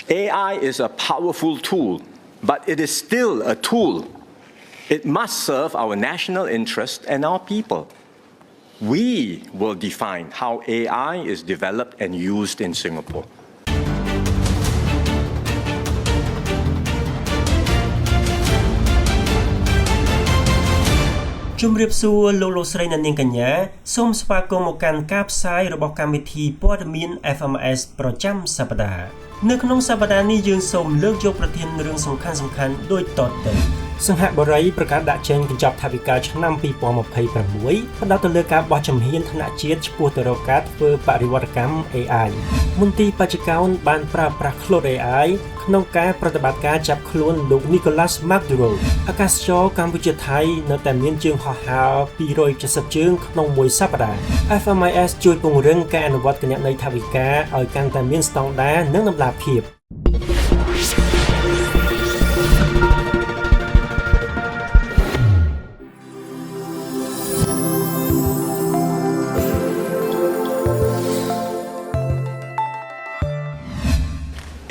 AI is a powerful tool, but it is still a tool. It must serve our national interest and our people. We will define how AI is developed and used in Singapore. ជំរាបសួរលោកលោកស្រីអ្នកនាងកញ្ញាសូមស្វាគមន៍មកកាន់ការផ្សាយរបស់កម្មវិធីព័ត៌មាន FMS ប្រចាំសប្តាហ៍នៅក្នុងសប្តាហ៍នេះយើងសូមលើកយកប្រធានរឿងសំខាន់ៗដូចតទៅសង្ហបុរីប្រកាសដាក់ចេញកញ្ចប់ថវិកាឆ្នាំ2026ផ្ដោតទៅលើការបោះជំហានថ្នាក់ជាតិឆ្ពោះទៅរកការធ្វើបរិវត្តកម្ម AI មន្ទីរបច្ចកោណបានប្រើប្រាស់ Claude AI ក្នុងការប្រតិបត្តិការចាប់ខ្លួនលោក Nicolas Maduro អាកាសចរកម្ពុជាថៃនៅតែមានជើងហោះហើរ270ជើងក្នុងមួយសប្តាហ៍ FMIS ជួយពង្រឹងការអនុវត្តគណនេយ្យថវិកាឲ្យកាន់តែមានស្តង់ដារនិងតម្លាភាព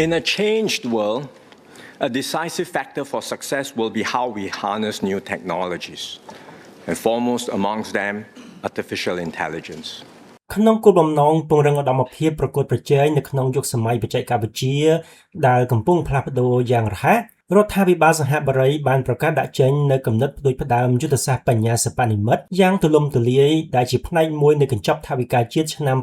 In a changed world, a decisive factor for success will be how we harness new technologies, and foremost amongst them, artificial intelligence. ក្នុងគោលបំណងពង្រឹងឧត្តមភាពប្រកួតប្រជែងនៅក្នុងយុគសម័យបច្ចេកវិទ្យាដែលកំពុងផ្លាស់ប្ដូរយ៉ាងរហ័សរដ្ឋាភិបាលសង្ហបុរីបានប្រកាសដាក់ចេញនូវគំនិតផ្ដួចផ្ដើមយុទ្ធសាស្ត្របញ្ញាសិប្បនិម្មិតយ៉ាងទូលំទូលាយដែលជាផ្នែកមួយនៃកញ្ចប់ថវិកាជាតិឆ្នាំ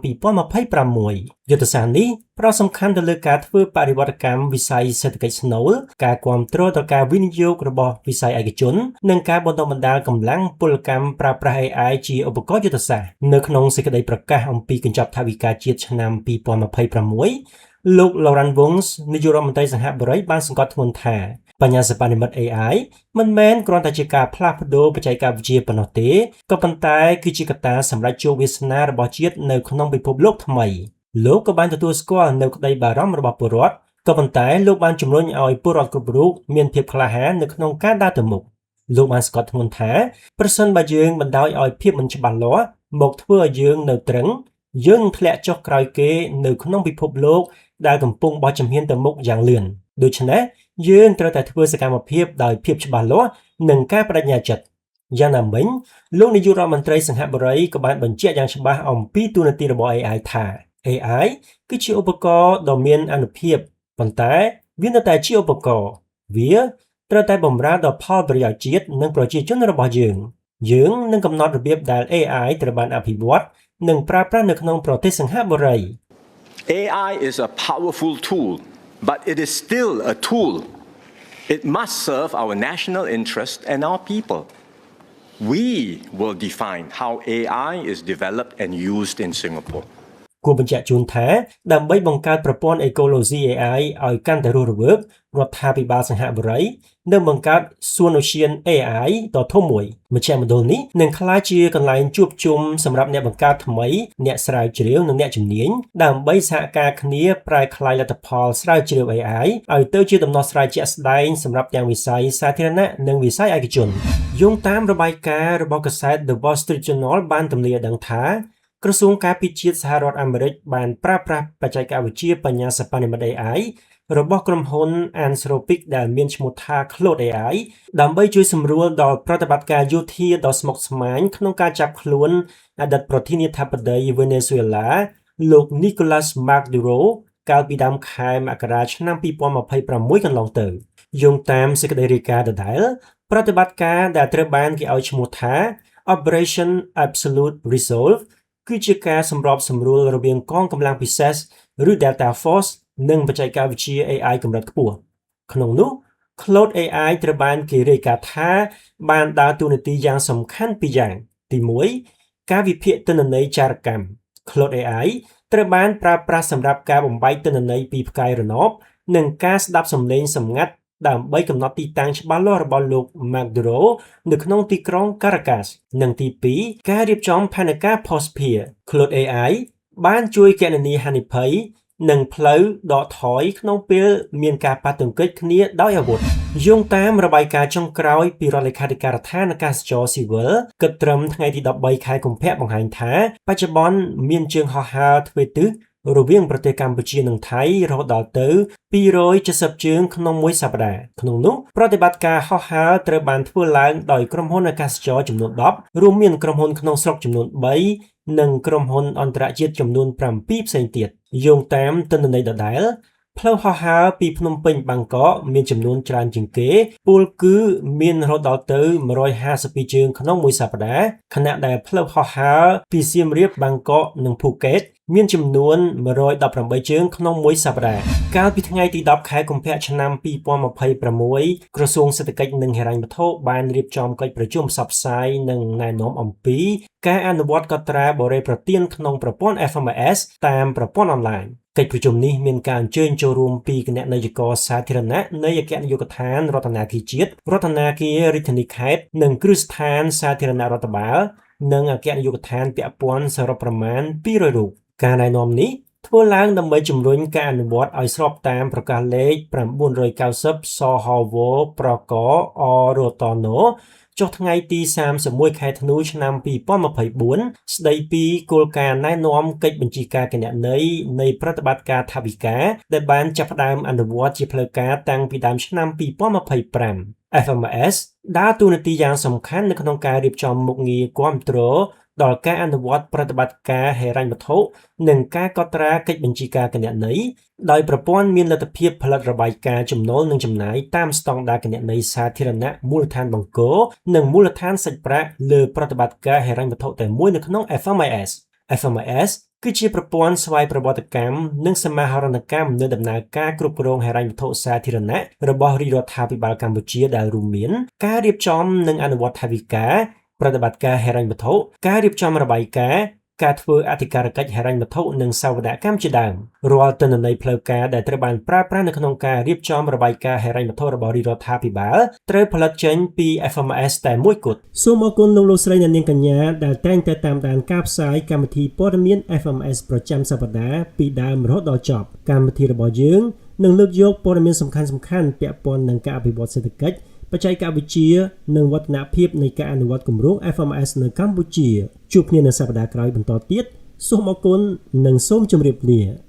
2026យុទ្ធសាស្ត្រនេះផ្ដោតសំខាន់ទៅលើការធ្វើបរិវត្តកម្មវិស័យសេដ្ឋកិច្ចស្នូលការគាំទ្រដល់ការវិនិយោគរបស់វិស័យឯកជននិងការបណ្ដុះបណ្ដាលកម្លាំងពលកម្មប្រើប្រាស់ AI ជាឧបករណ៍យុទ្ធសាស្ត្រនៅក្នុងសេចក្តីប្រកាសអំពីកញ្ចប់ថវិកាជាតិឆ្នាំ2026លោក Lawrence Wong នាយករដ្ឋមន្ត្រីសង្ហបុរីបានសង្កត់ធ្ងន់ថាបញ្ញាសិប្បនិម្មិត AI មិនមែនគ្រាន់តែជាការផ្លាស់ប្ដូរបច្ចេកវិទ្យាប៉ុណ្ណោះទេក៏ប៉ុន្តែគឺជាកត្តាសម្រេចជោគវាសនារបស់ជាតិនៅក្នុងពិភពលោកថ្មីលោកក៏បានទទួលស្គាល់នៅក្តីបារម្ភរបស់ពលរដ្ឋក៏ប៉ុន្តែលោកបានជំរុញឲ្យពលរដ្ឋគ្រប់រូបមានភាពក្លាហាននៅក្នុងការដើរទៅមុខលោកបានសង្កត់ធ្ងន់ថាប្រសិនបើយើងបណ្ដោយឲ្យភាពមិនច្បាស់លាស់មកធ្វើឲ្យយើងនៅទ្រឹងយើងនឹងធ្លាក់ចុះក្រោយគេនៅក្នុងពិភពលោកដែលកំពុងបោះជំហានទៅមុខយ៉ាងលឿនដូច្នេះយើងត្រូវតែធ្វើសកម្មភាពដោយភាពច្បាស់លាស់និងការបដិញ្ញាចិត្តយ៉ាងណាមិញលោកនាយករដ្ឋមន្ត្រីសង្ហបុរីក៏បានបញ្ជាក់យ៉ាងច្បាស់អំពីតួនាទីរបស់ AI ថា AI គឺជាឧបករណ៍ដ៏មានអានុភាពប៉ុន្តែវានៅតែជាឧបករណ៍វាត្រូវតែបម្រើដល់ផលប្រយោជន៍ជាតិនិងប្រជាជនរបស់យើងយើងនឹងកំណត់របៀបដែល AI ត្រូវបានអភិវឌ្ឍនិងប្រើប្រាស់នៅក្នុងប្រទេសសង្ហបុរី AI is a powerful tool, but it is still a tool. It must serve our national interest and our people. We will define how AI is developed and used in Singapore. គួរបញ្ជាក់ជូនថាដើម្បីបង្កើតប្រព័ន្ធអេកូឡូស៊ី AI ឲ្យកាន់តែរស់រវើករដ្ឋាភិបាលសង្ហបុរីនឹងបង្កើតសួនឧទ្យាន AI ដ៏ធំមួយមជ្ឈមណ្ឌលនេះនឹងក្លាយជាកន្លែងជួបជុំសម្រាប់អ្នកបង្កើតថ្មីអ្នកស្រាវជ្រាវនិងអ្នកជំនាញដើម្បីសហការគ្នាប្រែក្លាយលទ្ធផលស្រាវជ្រាវ AI ឲ្យទៅជាដំណោះស្រាយជាក់ស្ដែងសម្រាប់ទាំងវិស័យសាធារណៈនិងវិស័យឯកជនយោងតាមរបាយការណ៍របស់កាសែត The Wall Street Journal បានទម្លាយឲ្យដឹងថាក្រសួងការពារជាតិសហរដ្ឋអាមេរិកបានប្រើប្រាស់បច្ចេកវិទ្យាបញ្ញាសិប្បនិម្មិត AI របស់ក្រុមហ៊ុន Anthropic ដែលមានឈ្មោះថា Claude AI ដើម្បីជួយសម្រួលដល់ប្រតិបត្តិការយោធាដ៏ស្មុគស្មាញក្នុងការចាប់ខ្លួនអតីតប្រធានាធិបតីវេណេស៊ុយអេឡាលោក Nicolas Maduro កាលពីដើមខែមករាឆ្នាំ2026កន្លងទៅយោងតាមសេចក្តីរាយការណ៍ដដែលប្រតិបត្តិការដែលត្រូវបានគេឲ្យឈ្មោះថា Operation Absolute Resolve គឺជាការសម្របសម្រួលរវាងកងកម្លាំងពិសេសឬ Delta Force និងបច្ចេកវិទ្យា AI កម្រិតខ្ពស់ក្នុងនោះ Claude AI ត្រូវបានគេរាយការណ៍ថាបានដើរតួនាទីយ៉ាងសំខាន់ពីរយ៉ាងទី1ការវិភាគទិន្នន័យចារកម្ម Claude AI ត្រូវបានប្រើប្រាស់សម្រាប់ការបំបែកទិន្នន័យពីផ្កាយរណបនិងការស្ដាប់សំឡេងសម្ងាត់ដើម្បីកំណត់ទីតាំងច្បាស់លាស់របស់លោក Maduro នៅក្នុងទីក្រុង Caracas និងទី2ការរៀបចំផែនការ Postpeer Claude AI បានជួយគណនាហានិភ័យនិងផ្លូវដកថយក្នុងពេលមានការប៉ះទង្គិចគ្នាដោយអាវុធយោងតាមរបាយការណ៍ចុងក្រោយពីរដ្ឋលេខាធិការដ្ឋានអាកាសចរស៊ីវិលគិតត្រឹមថ្ងៃទី13ខែកុម្ភៈបង្ហាញថាបច្ចុប្បន្នមានជើងហោះហើរទ្វេទិស រវាងប្រទេសកម្ពុជានិងថៃរហូតដល់ទៅ270ជើងក្នុងមួយសប្តាហ៍ក្នុងនោះប្រតិបត្តិការហោះហើរត្រូវបានធ្វើឡើងដោយក្រុមហ៊ុនអាកាសចរចំនួន10រួមមានក្រុមហ៊ុនក្នុងស្រុកចំនួន3និងក្រុមហ៊ុនអន្តរជាតិចំនួន7ផ្សេងទៀតយោងតាមទិន្នន័យដដែលផ្លូវហោះហើរពីភ្នំពេញបាងកកមានចំនួនច្រើនជាងគេពោលគឺមានរហូតដល់ទៅ152ជើងក្នុងមួយសប្តាហ៍ខណៈដែលផ្លូវហោះហើរពីសៀមរាបបាងកកនិងភូកេតមានចំនួន118ជើងក្នុងមួយសប្តាហ៍កាលពីថ្ងៃទី10ខែកុម្ភៈឆ្នាំ2026ក្រសួងសេដ្ឋកិច្ចនិងហិរញ្ញវត្ថុបានរៀបចំកិច្ចប្រជុំផ្សព្វផ្សាយនិងណែនាំអំពីការអនុវត្តកត្រាបុរេប្រទានក្នុងប្រព័ន្ធ FMS តាមប្រព័ន្ធអនឡាញកិច្ចប្រជុំនេះមានការអញ្ជើញចូលរួមពីគណៈនាយករសាធារណៈនៃអគ្គនាយកដ្ឋានរដ្ឋាភិបាលជាតិរដ្ឋាភិបាលរាជធានីខេត្តនិងគ្រឹះស្ថានសាធារណរដ្ឋបាលនិងអគ្គនាយកដ្ឋានពាក់ព័ន្ធសរុបប្រមាណ200រូបការណែនាំនេះធ្វើឡើងដើម្បីជំរុញការអនុវត្តឲ្យស្របតាមប្រកាសលេខ990សហវប្រកអរតណចុះថ្ងៃទី31ខែធ្នូឆ្នាំ2024ស្ដីពីគោលការណ៍ណែនាំកិច្ចបញ្ជាការគណនេយ្យនៃប្រតិបត្តិការថវិកាដែលបានចាប់ផ្ដើមអនុវត្តជាផ្លូវការតាំងពីដើមឆ្នាំ2025 FMS ដើរតួនាទីយ៉ាងសំខាន់នៅក្នុងការរៀបចំមុខងារគាំទ្រដល់ការអនុវត្តប្រតិបត្តិការហិរញ្ញវត្ថុនិងការកត់ត្រាកិច្ចបញ្ជាការគណនេយ្យដោយប្រព័ន្ធមានលទ្ធភាពផលិតរបាយការណ៍ចំណូលនិងចំណាយតាមស្តង់ដារគណនេយ្យសាធារណៈមូលដ្ឋានបង្គោលនិងមូលដ្ឋានសាច់ប្រាក់លើប្រតិបត្តិការហិរញ្ញវត្ថុតែមួយនៅក្នុង FMIS FMIS គឺជាប្រព័ន្ធស្វ័យប្រវត្តិកម្មនិងសមាហរណកម្មនៅដំណើរការគ្រប់គ្រងហិរញ្ញវត្ថុសាធារណៈរបស់រាជរដ្ឋាភិបាលកម្ពុជាដែលរួមមានការរៀបចំនិងអនុវត្តថវិកាប្រតិបត្តិការហិរញ្ញវត្ថុការរៀបចំរបាយការណ៍ការធ្វើអធិការកិច្ចហិរញ្ញវត្ថុនិងសវនកម្មជាដើមរាល់ទិន្នន័យផ្លូវការដែលត្រូវបានប្រើប្រាស់នៅក្នុងការរៀបចំរបាយការណ៍ហិរញ្ញវត្ថុរបស់រាជរដ្ឋាភិបាលត្រូវផលិតចេញពី FMS តែមួយគត់សូមអរគុណលោកលោកស្រីអ្នកនាងកញ្ញាដែលតែងតែតាមដានការផ្សាយកម្មវិធីព័ត៌មាន FMS ប្រចាំសប្តាហ៍ពីដើមរហូតដល់ចប់កម្មវិធីរបស់យើងនឹងលើកយកព័ត៌មានសំខាន់ៗពាក់ព័ន្ធនឹងការអភិវឌ្ឍសេដ្ឋកិច្ចបច្ចេកវិទ្យានិងវឌ្ឍនភាពនៃការអនុវត្តគម្រោង FMS នៅកម្ពុជាជួបគ្នានៅសប្តាហ៍ក្រោយបន្តទៀតសូមអរគុណនិងសូមជម្រាបលា។